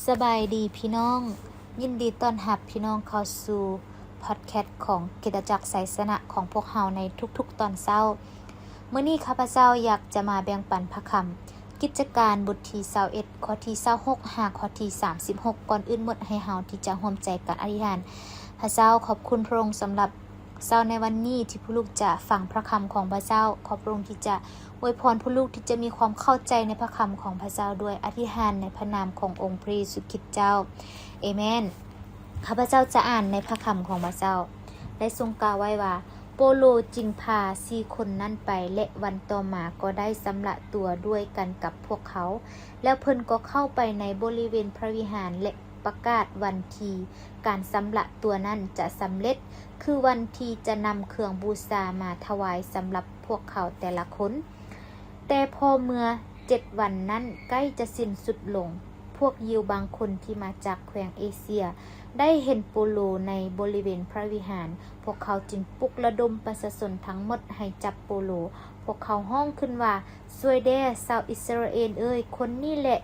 ສະບາຍດີພີ່ນ້ອງ, ຍິນດີຕ້ອນຮັບພີ່ນ້ອງເຂົ້າສູ່ພອດແຄສຂອງຄຣິສຕະຈັກໄຊຊະນະຂອງພວກເຮົາໃນທຸກໆຕອນເຊົ້າ. ມື້ນີ້ຂ້າພະເຈົ້າຢາກຈະມາແບ່ງປັນພະຄຳ ກິດຈະການບົດທີຊາວເອັດ ຂໍ້ທີຊາວຫົກ ຫາຂໍ້ທີສາມສິບຫົກ. ກ່ອນອື່ນໝົດໃຫ້ເຮົາທີ່ຈະຮ່ວມໃຈກັນອະທິຖານ. ພະເຈົ້າ, ຂອບຄຸນພະອົງສຳລັບ ເຊົ້າໃນວັນນີ້ທີ່ຜູ້ລູກຈະຟັງພະຄຳຂອງພະເຈົ້າ. ຂໍພະອົງທີ່ຈະອວຍພອນຜູ້ລູກທີ່ຈະມີຄວາມເຂົ້າໃຈໃນພະຄຳຂອງພະເຈົ້າ ດ້ວຍອະທິຖານໃນພະນາມຂອງອົງພະເຢຊູຄຣິດເຈົ້າ. ເອເມນ. ຂ້າພະເຈົ້າຈະອ່ານໃນພະຄຳຂອງພະເຈົ້າ. ໄດ້ຊົງກ່າວໄວ້ວ່າ, ໂປໂລຈຶ່ງພາສີ່ຄົນນັ້ນໄປ ແລະ ວັນຕໍ່ມາກໍໄດ້ຊຳລະຕົວດ້ວຍກັນກັບພວກເຂົາ. ແລ້ວເພິ່ນກໍເຂົ້າໄປໃນບໍລິເວນພະວິຫານ ແລະ ປະກາດວັນທີ່ການຊຳລະຕົວນັ້ນຈະສຳເລັດ, ຄືວັນທີ່ຈະນຳເຄື່ອງບູຊາມາຖວາຍສຳລັບພວກເຂົາແຕ່ລະຄົນ. ແຕ່ພໍເມື່ອເຈັດວັນນັ້ນໃກ້ຈະສິ້ນສຸດລົງ, ພວກຢິວບາງຄົນທີ່ມາຈາກແຂວງເອເຊຍໄດ້ເຫັນໂປໂລໃນບໍລິເວນພະວິຫານ. ພວກເຂົາຈຶ່ງປຸກລະດົມປະຊາຊົນທັງໝົດໃຫ້ຈັບໂປໂລ. ພວກເຂົາຮ້ອງຂຶ້ນວ່າ, ຊ່ວຍແດ່, ຊາວອິດສະຣາເອນເອີຍ, ຄົນນີ້ແຫຼະ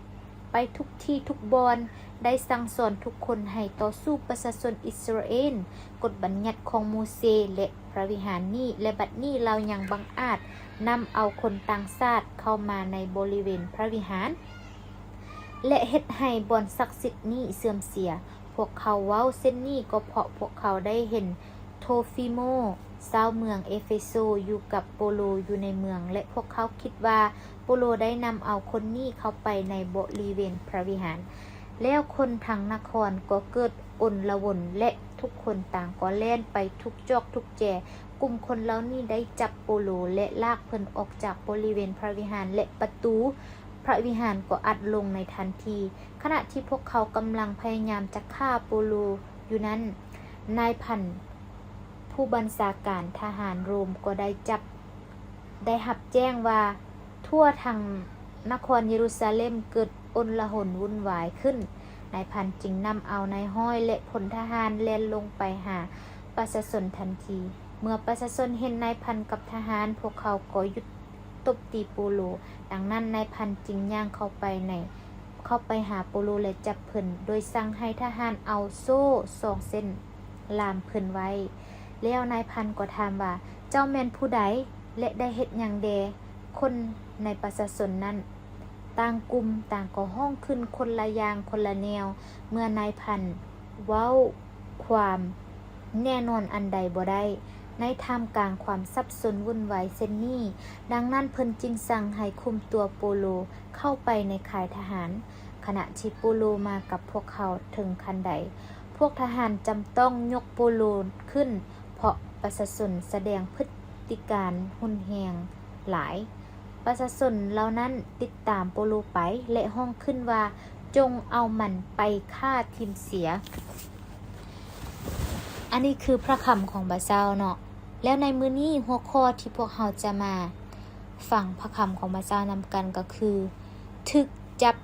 ໄປທຸກທີ່ທຸກບ່ອນ, ໄດ້ສັ່ງສອນທຸກຄົນໃຫ້ຕໍ່ສູ້ປະຊາຊົນອິດສະຣາເອນ. ກົດບັນຍັດຂອງໂມເຊ ແລະ ພະວິຫານນີ້, ແລະ ບັດນີ້ລາວຍັງບັງອາດນຳເອົາຄົນຕ່າງຊາດເຂົ້າມາໃນບໍລິເວນພະວິຫານ ແລະ ເຮັດໃຫ້ບ່ອນສັກສິດນີ້ເສື່ອມເສຍ. ພວກເຂົາເວົ້າເຊັ່ນນີ້ກໍເພາະພວກເຂົາໄດ້ເຫັນ ໂທຟີໂມ ຊາວເມືອງເອເຟໂຊ ຢູ່ກັບໂປໂລຢູ່ໃນເມືອງ ແລະ ພວກເຂົາຄິດວ່າໂປໂລໄດ້ນຳເອົາຄົນນີ້ເຂົ້າໄປໃນບໍລິເວນພະວິຫານ. ແລ້ວຄົນທັງນະຄອນກໍເກີດອົນລະວົນ ແລະ ທຸກຄົນຕ່າງກໍແລ່ນໄປທຸກຈອກທຸກແຈ. ກຸ່ມຄົນເຫຼົ່ານີ້ໄດ້ຈັບໂປໂລ ແລະ ລາກເພິ່ນອອກຈາກບໍລິເວນພະວິຫານ ແລະ ປະຕູພະວິຫານກໍອັດລົງໃນທັນທີ. ຂະນະທີ່ພວກເຂົາກຳລັງພະຍາຍາມຈະຂ້າໂປໂລຢູ່ນັ້ນ, ນາຍພັນ ຜູ້ບັນຊາການທະຫານໂຣມກໍໄດ້ຈັບ, ໄດ້ຮັບແຈ້ງວ່າທົ່ວທັງນະຄອນເຢຣູຊາເລັມເກີດອົນລະຫົນວຸ່ນວາຍຂຶ້ນ. ນາຍພັນຈຶ່ງນຳເອົານາຍຮ້ອຍ ແລະ ພົນທະຫານແລ່ນລົງໄປຫາປະຊາຊົນທັນທີ. ເມື່ອປະຊາຊົນເຫັນນາຍພັນກັບທະຫານ, ພວກເຂົາກໍຢຸດຕົບຕີໂປໂລ. ດັ່ງນັ້ນນາຍພັນຈຶ່ງຍ່າງເຂົ້າໄປໃນ, ເຂົ້າໄປຫາໂປໂລ ແລະ ຈັບເພິ່ນ, ໂດຍສັ່ງໃຫ້ທະຫານເອົາໂສ້ສອງເສັ້ນ ລ່າມເພິ່ນໄວ້. ແລ້ວນາຍພັນກໍຖາມວ່າ, ເຈົ້າແມ່ນຜູ້ໃດ ແລະ ໄດ້ເຮັດຫຍັງແດ່? ຄົນໃນປະຊາຊົນນັ້ນຕ່າງກຸ່ມຕ່າງກໍຮ້ອງຂຶ້ນຄົນລະຢ່າງຄົນລະແນວ ເມື່ອນາຍພັນເວົ້າຄວາມແນ່ນອນອັນໃດບໍ່ໄດ້ ໃນທ່າມກາງຄວາມສັບສົນວຸ່ນວາຍເຊັ່ນນີ້. ດັ່ງນັ້ນເພິ່ນຈຶ່ງສັ່ງໃຫ້ຄຸມຕົວໂປໂລເຂົ້າໄປໃນຄ້າຍທະຫານ. ຂະນະທີ່ໂປໂລມາກັບພວກເຂົາເຖິງຂັ້ນໃດ, ພວກທະຫານຈຳຕ້ອງຍົກໂປໂລຂຶ້ນ, ເພາະປະຊາຊົນສະແດງພຶດຕິການຮຸນແຮງຫຼາຍ. ປະຊາຊົນເຫຼົ່ານັ້ນຕິດຕາມໂປໂລໄປ ແລະ ຮ້ອງຂຶ້ນວ່າ, ຈົ່ງເອົາມັນໄປຂ້າຖິ້ມເສຍ. ອັນນີ້ຄືພະຄຳຂອງພະເຈົ້າເນາະ. ແລ້ວໃນມື້ນີ້ຫົວຂໍ້ທີ່ພວກເຮົາຈະມາ ຟັງພະຄຳຂອງພະເຈົ້ານຳກັນກໍຄື ຖືກຈັບ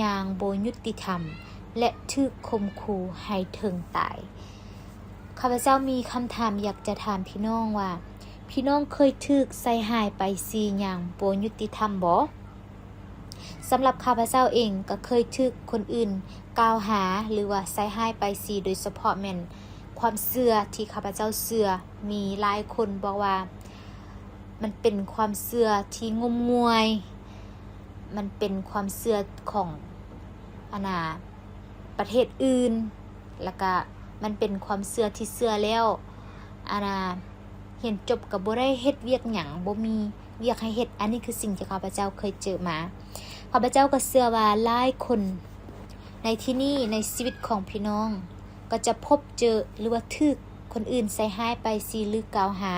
ຢ່າງບໍ່ຍຸຕິທຳ ແລະ ຖືກຂົ່ມຂູ່ໃຫ້ເຖິງຕາຍ. ຂ້າພະເຈົ້າມີຄຳຖາມຢາກຈະຖາມພີ່ນ້ອງວ່າ, ພີ່ນ້ອງເຄີຍຖືກໃສ່ຮ້າຍປ້າຍສີຢ່າງບໍ່ຍຸຕິທຳບໍ່? ສຳລັບຂ້າພະເຈົ້າເອງກໍເຄີຍຖືກຄົນອື່ນກ່າວຫາ ຫຼືວ່າໃສ່ຮ້າຍປ້າຍສີ, ໂດຍສະເພາະແມ່ນຄວາມເຊື່ອທີ່ຂ້າພະເຈົ້າເຊື່ອ. ມີຫຼາຍຄົນບອກວ່າ ມັນເປັນຄວາມເຊື່ອທີ່ງົມງວາຍ, ມັນເປັນຄວາມເຊື່ອຂອງ ອັນນ່າ ປະເທດອື່ນ, ແລ້ວກະມັນເປັນຄວາມເຊື່ອທີ່ເຊື່ອແລ້ວ ອັນນ່າ ຮຽນຈົບກໍບໍ່ໄດ້ເຮັດວຽກຫຍັງ, ບໍ່ມີວຽກໃຫ້ເຮັດ. ອັນນີ້ຄືສິ່ງທີ່ຂ້າພະເຈົ້າເຄີຍເຈີມາ. ຂ້າພະເຈົ້າກໍເຊື່ອວ່າຫຼາຍຄົນໃນທີ່ນີ້, ໃນຊີວິດຂອງພີ່ນ້ອງ ກໍຈະພົບເຈີ ຫຼືວ່າຖືກຄົນອື່ນໃສ່ຮ້າຍປ້າຍສີ ຫຼືກ່າວຫາ,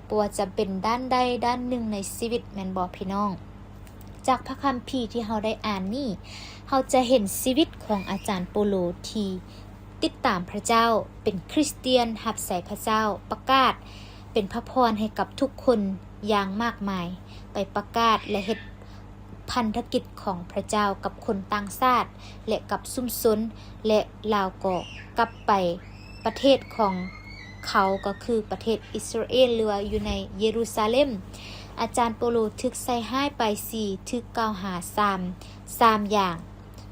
ບໍ່ວ່າຈະເປັນດ້ານໃດດ້ານໜຶ່ງໃນຊີວິດ, ແມ່ນບໍ່ພີ່ນ້ອງ? ຈາກພະຄຳພີທີ່ເຮົາໄດ້ອ່ານນີ້, ເຮົາຈະເຫັນຊີວິດຂອງອາຈານໂປໂລທີ່ຕິດຕາມພະເຈົ້າ, ເປັນຄຣິສຕຽນ, ຮັບໃຊ້ພະເຈົ້າ, ປະກາດເປັນພະພອນໃຫ້ກັບທຸກຄົນຢ່າງມາກມາຍ, ໄປປະກາດ ແລະ ເຮັດ ພັນທະກິດຂອງພະເຈົ້າກັບຄົນຕ່າງຊາດ ແລະ ກັບຊຸມຊົນ, ແລະ ລາວກໍກັບໄປປະເທດຂອງເຂົາ, ກໍຄືປະເທດອິດສະຣາເອນ ຫຼືວ່າຢູ່ໃນເຢຣູຊາເລັມ. ອາຈານໂປໂລຖືກໃສ່ຮ້າຍປ້າຍສີ, ຖືກກ່າວຫາສາມ, ສາມຢ່າງ.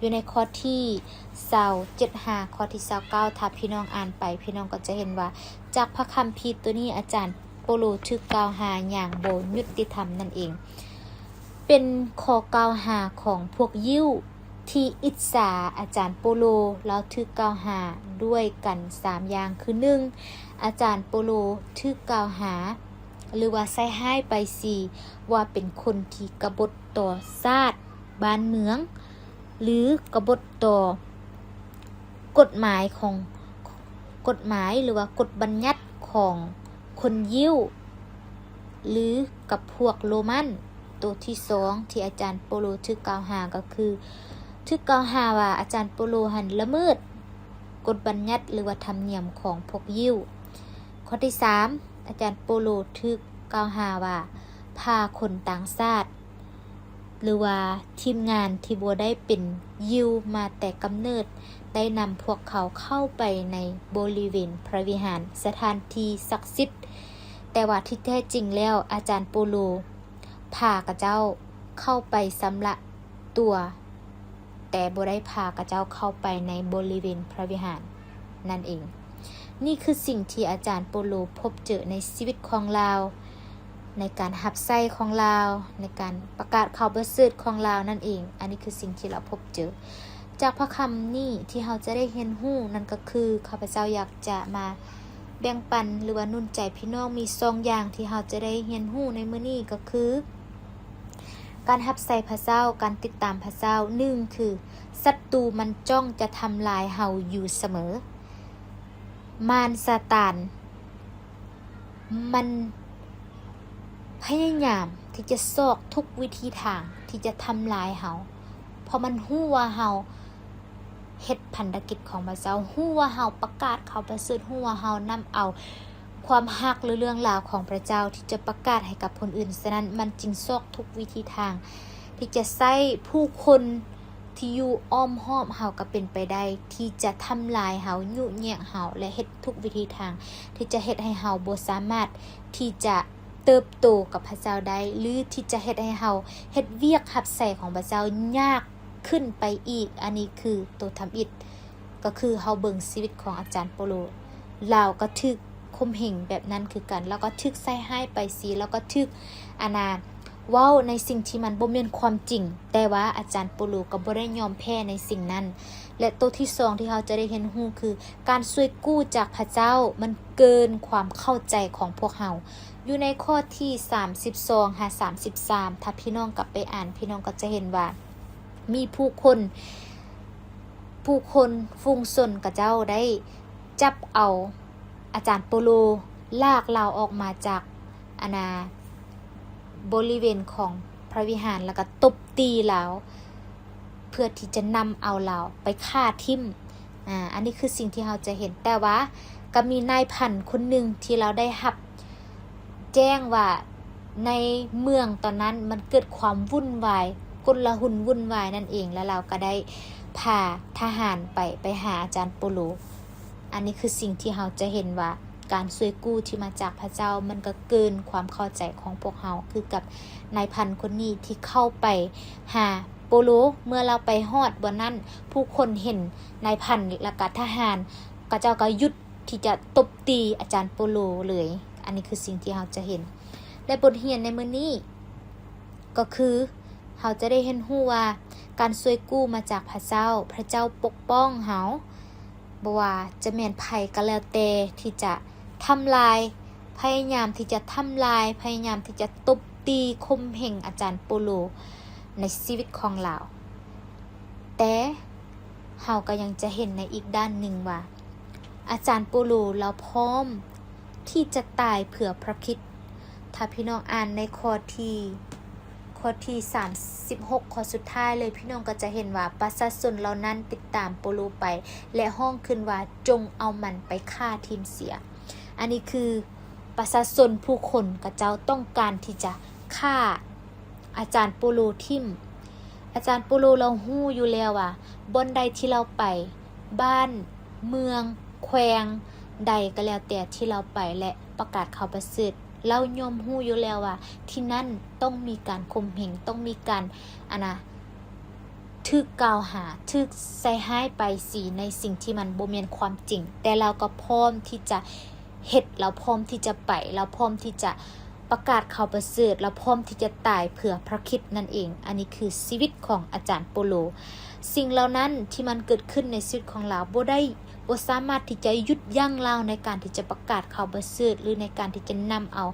ຢູ່ໃນຂໍ້ທີຊາວເຈັດຫາຂໍ້ທີຊາວເກົ້າ ຖ້າພີ່ນ້ອງອ່ານໄປ ພີ່ນ້ອງກໍຈະເຫັນວ່າ ຈາກພະຄຳພີໂຕນີ້ ອາຈານໂປໂລຖືກກ່າວຫາຢ່າງບໍ່ຍຸຕິທຳນັ້ນເອງ. ເປັນຂໍ້ກ່າວຫາຂອງພວກຢິວທີ່ອິດສາອາຈານໂປໂລ. ລາວຖືກກ່າວຫາດ້ວຍກັນສາມຢ່າງ ຄື ໜຶ່ງ ອາຈານໂປໂລຖືກກ່າວຫາ ຫຼືວ່າໃສ່ຮ້າຍປ້າຍສີວ່າເປັນຄົນທີ່ກະບົດຕໍ່ຊາດບ້ານເມືອງ ຫຼືກະບົດຕໍ່ກົດໝາຍຂອງ ກົດໝາຍ ຫຼືວ່າກົດບັນຍັດຂອງຄົນຢິວ ຫຼືກັບພວກໂລມັນ. ໂຕທີສອງທີ່ອາຈານໂປໂລຖືກກ່າວຫາກໍຄື ຖືກກ່າວຫາວ່າອາຈານໂປໂລຫັ້ນລະເມີດກົດບັນຍັດ ຫຼືວ່າທຳນຽມຂອງພວກຢິວ. ຂໍ້ທີສາມ ອາຈານໂປໂລຖືກກ່າວຫາວ່າ ພາຄົນຕ່າງຊາດ ຫຼືວ່າທີມງານທີ່ບໍ່ໄດ້ເປັນຢິວມາແຕ່ກຳເນີດ ໄດ້ນຳພວກເຂົາເຂົ້າໄປໃນບໍລິເວນພະວິຫານ ສະຖານທີ່ສັກສິດ, ແຕ່ວ່າທີ່ແທ້ຈິງແລ້ວ ອາຈານໂປໂລພາຂະເຈົ້າເຂົ້າໄປຊຳລະຕົວ ແຕ່ບໍ່ໄດ້ພາຂະເຈົ້າເຂົ້າໄປໃນບໍລິເວນພະວິຫານນັ້ນເອງ. ນີ້ຄືສິ່ງທີ່ອາຈານໂປໂລພົບເຈີໃນຊີວິດຂອງລາວ, ໃນການຮັບໃຊ້ຂອງລາວ, ໃນການປະກາດຂ່າວປະເສີດຂອງລາວນັ້ນເອງ. ອັນນີ້ຄືສິ່ງທີ່ລາວພົບເຈີ. ຈາກພະຄຳນີ້ທີ່ເຮົາຈະໄດ້ຮຽນຮູ້ນັ້ນກໍຄື ຂ້າພະເຈົ້າຢາກຈະມາແບ່ງປັນ ຫຼືວ່າໜູນໃຈພີ່ນ້ອງ ມີສອງຢ່າງທີ່ເຮົາຈະໄດ້ຮຽນຮູ້ໃນມື້ນີ້ ກໍຄື ການຮັບໃຊ້ພະເຈົ້າ, ການຕິດຕາມພະເຈົ້າ. ໜຶ່ງ ຄືສັດຕູມັນຈ້ອງຈະທຳລາຍເຮົາຢູ່ສະເໝີ. ມານຊາຕານ ມັນພະຍາຍາມທີ່ຈະຊອກທຸກວິທີທາງທີ່ຈະທຳລາຍເຮົາ, ເພາະມັນຮູ້ວ່າເຮົາເຮັດພັນທະກິດຂອງພະເຈົ້າ, ຮູ້ວ່າເຮົາປະກາດຂ່າວປະເສີດ, ຮູ້ວ່າເຮົານຳເອົາຄວາມຮັກ ຫຼື ເລື່ອງລາວຂອງພະເຈົ້າທີ່ຈະປະກາດໃຫ້ກັບຄົນອື່ນ. ສະນັ້ນ ມັນຈຶ່ງຊອກທຸກວິທີທາງທີ່ຈະໃຊ້ຜູ້ຄົນ ທີ່ຢູ່ອ້ອມຮອບເຮົາກໍເປັນໄປໄດ້ທີ່ຈະທຳລາຍເຮົາ, ຍຸແຍງເຮົາ ແລະ ເຮັດທຸກວິທີທາງທີ່ຈະເຮັດໃຫ້ເຮົາບໍ່ສາມາດທີ່ຈະເຕີບໂຕກັບພະເຈົ້າໄດ້ ຫຼື ທີ່ຈະເຮັດໃຫ້ເຮົາເຮັດວຽກຮັບໃຊ້ຂອງພະເຈົ້າຍາກຂຶ້ນໄປອີກ. ອັນນີ້ຄືໂຕທຳອິດ ກໍຄືເຮົາເບິ່ງຊີວິດຂອງອາຈານໂປໂລ, ລາວກໍຖືກຂົ່ມເຫງແບບນັ້ນຄືກັນ, ລາວກໍຖືກໃສ່ຮ້າຍປ້າຍສີ, ລາວກໍຖືກ ອັນນ່າ ເວົ້າໃນສິ່ງທີ່ມັນບໍ່ແມ່ນຄວາມຈິງ, ແຕ່ວ່າອາຈານໂປໂລກໍບໍ່ໄດ້ຍອມແພ້ໃນສິ່ງນັ້ນ. ແລະ ໂຕທີສອງທີ່ເຮົາຈະໄດ້ຮຽນຮູ້ຄື ການຊ່ວຍກູ້ຈາກພະເຈົ້າມັນເກີນຄວາມເຂົ້າໃຈຂອງພວກເຮົາ. ຢູ່ໃນຂໍ້ທີສາມສິບສອງຫາສາມສິບສາມ ຖ້າພີ່ນ້ອງກັບໄປອ່ານ, ພີ່ນ້ອງກໍຈະເຫັນວ່າມີຜູ້ຄົນ ຜູ້ຄົນຝູງຊົນຂະເຈົ້າໄດ້ຈັບເອົາອາຈານໂປໂລ ລາກລາວອອກມາຈາກ ອັນນ່າ ບໍລິເວນຂອງພະວິຫານ ແລ້ວກໍຕົບຕີລາວ ເພື່ອທີ່ຈະນຳເອົາລາວໄປຂ້າຖິ້ມ. ອາ ອັນນີ້ຄືສິ່ງທີ່ເຮົາຈະເຫັນ. ແຕ່ວ່າກໍມີນາຍພັນຄົນໜຶ່ງທີ່ລາວໄດ້ຮັບແຈ້ງວ່າ ໃນເມືອງຕອນນັ້ນມັນເກີດຄວາມວຸ່ນວາຍ, ກົນລະຮຸນວຸ່ນວາຍນັ້ນເອງ, ແລ້ວລາວກໍໄດ້ພາທະຫານໄປ, ໄປຫາອາຈານໂປໂລ. ອັນນີ້ຄືສິ່ງທີ່ເຮົາຈະເຫັນວ່າ ການຊ່ວຍກູ້ທີ່ມາຈາກພະເຈົ້າ ມັນກໍເກີນຄວາມເຂົ້າໃຈຂອງພວກເຮົາ ຄືກັບນາຍພັນຄົນນີ້ທີ່ເຂົ້າໄປຫາໂປໂລ. ເມື່ອລາວໄປຮອດບ່ອນນັ້ນ, ຜູ້ຄົນເຫັນນາຍພັນ ແລ້ວກະທະຫານ ເຂົາເຈົ້າກໍຢຸດທີ່ຈະຕົບຕີອາຈານໂປໂລເລີຍ. ອັນນີ້ຄືສິ່ງທີ່ເຮົາຈະເຫັນ. ແລະ ບົດຮຽນໃນມື້ນີ້ກໍຄື ເຮົາຈະໄດ້ຮຽນຮູ້ວ່າ ການຊ່ວຍກູ້ມາຈາກພະເຈົ້າ, ພະເຈົ້າປົກປ້ອງເຮົາ. ບໍ່ວ່າຈະແມ່ນໃຜກໍແລ້ວແຕ່ທີ່ຈະທຳລາຍ, ພະຍາຍາມທີ່ຈະທຳລາຍ, ພະຍາຍາມທີ່ຈະຕົບຕີຂົ່ມເຫງອາຈານໂປໂລໃນຊີວິດຂອງລາວ. ແຕ່ເຮົາກໍຍັງຈະເຫັນໃນອີກດ້ານໜຶ່ງວ່າ ອາຈານໂປໂລລາວພ້ອມທີ່ຈະຕາຍເພື່ອພຣະຄຣິດ. ຖ້າພີ່ນ້ອງອ່ານໃນຂໍ້ທີ ຂໍ້ທີສາມສິບຫົກ ຂໍ້ສຸດທ້າຍເລີຍ, ພີ່ນ້ອງກໍຈະເຫັນວ່າປະຊາຊົນເຫຼົ່ານັ້ນຕິດຕາມໂປໂລໄປ ແລະ ຮ້ອງຂຶ້ນວ່າ, ຈົ່ງເອົາມັນໄປຂ້າຖິ້ມເສຍ. ອັນນີ້ຄືປະຊາຊົນຜູ້ຄົນຂະເຈົ້າຕ້ອງການທີ່ຈະຂ້າອາຈານໂປໂລຖິ້ມ. ອາຈານໂປໂລລາວຮູ້ຢູ່ແລ້ວວ່າ ບ່ອນໃດທີ່ລາວໄປ, ບ້ານ, ເມືອງ, ແຂວງໃດກໍແລ້ວແຕ່ທີ່ລາວໄປ ແລະ ປະກາດຂ່າວປະເສີດ, ລາວຍ່ອມຮູ້ຢູ່ແລ້ວວ່າ ທີ່ນັ້ນຕ້ອງມີການຂົ່ມເຫງ, ຕ້ອງມີການ ອັນນ່າ ຖືກກ່າວຫາ, ຖືກໃສ່ຮ້າຍປ້າຍສີໃນສິ່ງທີ່ມັນບໍ່ແມ່ນຄວາມຈິງ, ແຕ່ລາວກໍພ້ອມທີ່ຈະເຮັດ, ລາວພ້ອມທີ່ຈະໄປ, ລາວພ້ອມທີ່ຈະປະກາດຂ່າວປະເສີດ, ລາວພ້ອມທີ່ຈະຕາຍເພື່ອພຣະຄຣິດນັ້ນເອງ. ອັນນີ້ຄືຊີວິດຂອງອາຈານໂປໂລ. ສິ່ງເຫຼົ່ານັ້ນທີ່ມັນເກີດຂຶ້ນໃນຊີວິດຂອງລາວ ບໍ່ໄດ້, ບໍ່ສາມາດທີ່ຈະຢຸດຢັ້ງລາວໃນການທີ່ຈະປະກາດຂ່າວປະເສີດ ຫຼື ໃນການທີ່ຈະນຳເອົາ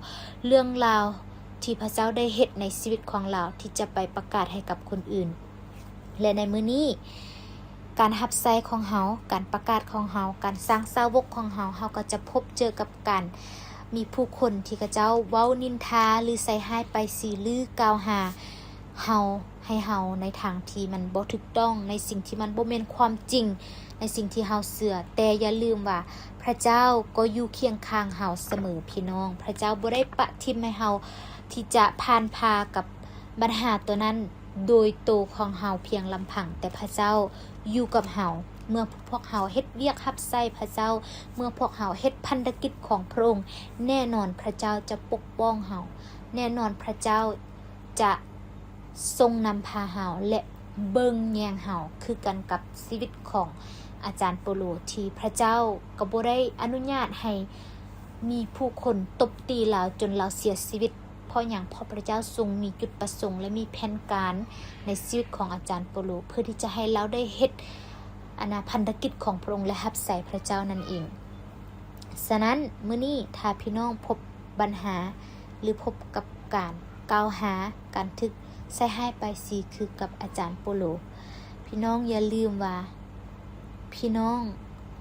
ເລື່ອງລາວທີ່ພຣະເຈົ້າໄດ້ເຮັດໃນຊີວິດຂອງລາວ ທີ່ຈະໄປປະກາດໃຫ້ກັບຄົນອື່ນ. ແລະ ໃນມື້ນີ້ ການຮັບໃຊ້ຂອງເຮົາ, ການປະກາດຂອງເຮົາ, ການສ້າງສາວົກຂອງເຮົາ, ເຮົາກໍຈະພົບເຈີກັບການມີຜູ້ຄົນທີ່ເຂົາເຈົ້າເວົ້ານິນທາ ຫຼື ໃສ່ຮ້າຍປ້າຍສີ ຫຼື ກ່າວຫາເຮົາ, ໃຫ້ເຮົາໃນທາງທີ່ມັນບໍ່ຖືກຕ້ອງ, ໃນສິ່ງທີ່ມັນບໍ່ແມ່ນຄວາມຈິງ, ໃນສິ່ງທີ່ເຮົາເຊື່ອ. ແຕ່ຢ່າລືມວ່າ ພຣະເຈົ້າກໍຢູ່ຄຽງຂ້າງເຮົາສະເໝີ ພີ່ນ້ອງ. ພຣະເຈົ້າບໍ່ໄດ້ປະຖິ້ມໃຫ້ເຮົາທີ່ຈະຜ່ານຜ່າກັບບັນຫາຕົວນັ້ນ ໂດຍໂຕຂອງເຮົາພຽງລຳພັງ, ແຕ່ພຣະເຈົ້າຢູ່ກັບເຮົາ. ເມື່ອພວກເຮົາເຮັດວຽກຮັບໃຊ້ພຣະເຈົ້າ, ເມື່ອພວກເຮົາເຮັດພັນທະກິດຂອງພຣະອົງ, ແນ່ນອນພຣະເຈົ້າຈະປົກປ້ອງເຮົາ, ແນ່ນອນພຣະເຈົ້າຈະຊົງນຳພາເຮົາ ແລະ ເບິ່ງແຍງເຮົາ, ຄືກັນກັບຊີວິດຂອງອາຈານໂປໂລ ທີ່ພຣະເຈົ້າກໍບໍ່ໄດ້ອະນຸຍາດໃຫ້ມີຜູ້ຄົນຕົບຕີລາວຈົນລາວເສຍຊີວິດ. ເພາະຫຍັງ? ເພາະພຣະເຈົ້າຊົງມີຈຸດປະສົງ ແລະ ມີແຜນການໃນຊີວິດຂອງອາຈານໂປໂລ ເພື່ອທີ່ຈະໃຫ້ລາວໄດ້ເຮັດ ອັນນາ ພັນທະກິດຂອງພຣະອົງ ແລະ ຮັບໃຊ້ພຣະເຈົ້ານັ້ນເອງ. ສະນັ້ນ ມື້ນີ້ຖ້າພີ່ນ້ອງພົບບັນຫາ ຫຼື ພົບກັບການກ່າວຫາ, ການຖືກໃສ່ຮ້າຍປ້າຍສີຄືກັບອາຈານໂປໂລ, ພີ່ນ້ອງຢ່າລືມວ່າ ພີ່ນ້ອງ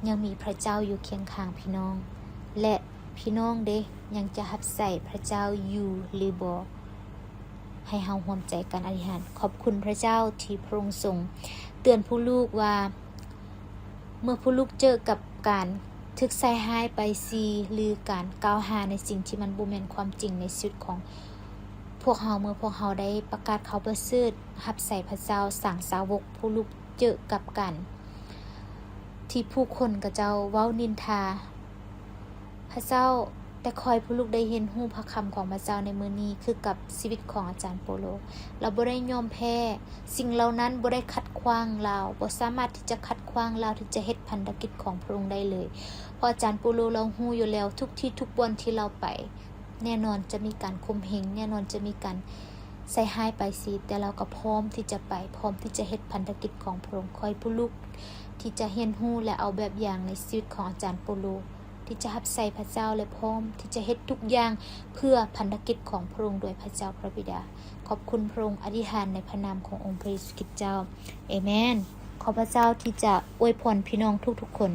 ຍັງມີພຣະເຈົ້າຢູ່ຄຽງຂ້າງພີ່ນ້ອງ ແລະ ພີ່ນ້ອງເດ ຍັງຈະຮັບໃຊ້ພຣະເຈົ້າຢູ່ຫຼືບໍ່? ໃຫ້ເຮົາຮ່ວມໃຈກັນອະທິຖານ. ຂອບຄຸນພຣະເຈົ້າທີ່ພຣະອົງຊົງເຕືອນຜູ້ລູກວ່າ ເມື່ອຜູ້ລູກເຈີກັບການຖືກໃສ່ຮ້າຍປ້າຍສີ ຫຼື ການກ່າວຫາໃນສິ່ງທີ່ມັນບໍ່ແມ່ນຄວາມຈິງໃນຊີວິດຂອງພວກເຮົາ, ເມື່ອພວກເຮົາໄດ້ປະກາດຂ່າວປະເສີດ, ຮັບໃຊ້ພຣະເຈົ້າ, ສ້າງສາວົກ, ຜູ້ລູກເຈີກັບການ ທີ່ຜູ້ຄົນເຂົາເຈົ້າເວົ້ານິນທາພຣະເຈົ້າ, ແຕ່ຂໍໃຫ້ຜູ້ລູກໄດ້ຮຽນຮູ້ພຣະຄຳຂອງພຣະເຈົ້າໃນມື້ນີ້ ຄືກັບຊີວິດຂອງອາຈານໂປໂລ. ລາວບໍ່ໄດ້ຍອມແພ້, ສິ່ງເຫຼົ່ານັ້ນບໍ່ໄດ້ຂັດຂວາງລາວ, ບໍ່ສາມາດທີ່ຈະຂັດຂວາງລາວທີ່ຈະເຮັດພັນທະກິດຂອງພຣະອົງໄດ້ເລີຍ. ເພາະອາຈານໂປໂລລາວຮູ້ຢູ່ແລ້ວ ທຸກທີ່ທຸກບ່ອນທີ່ລາວໄປ ແນ່ນອນຈະມີການຂົ່ມເຫງ, ແນ່ນອນຈະມີການໃສ່ຮ້າຍປ້າຍສີ, ແຕ່ລາວກໍພ້ອມທີ່ຈະໄປ, ພ້ອມທີ່ຈະເຮັດພັນທະກິດຂອງພຣະອົງ. ຂໍໃຫ້ຜູ້ລູກທີ່ຈະຮຽນຮູ້ ແລະ ເອົາແບບຢ່າງໃນຊີວິດຂອງອາຈານໂປໂລ ທີ່ຈະຮັບໃຊ້ພຣະເຈົ້າ ແລະ ພ້ອມທີ່ຈະເຮັດທຸກຢ່າງເພື່ອພັນທະກິດຂອງພຣະອົງດ້ວຍພຣະເຈົ້າພຣະບິດາ. ຂອບຄຸນພຣະອົງ, ອະທິຖານໃນພຣະນາມຂອງອົງພຣະເຢຊູຄຣິດເຈົ້າ. ເອເມນ. ຂໍພຣະເຈົ້າທີ່ຈະອວຍພອນພີ່ນ້ອງທຸກໆຄົນ.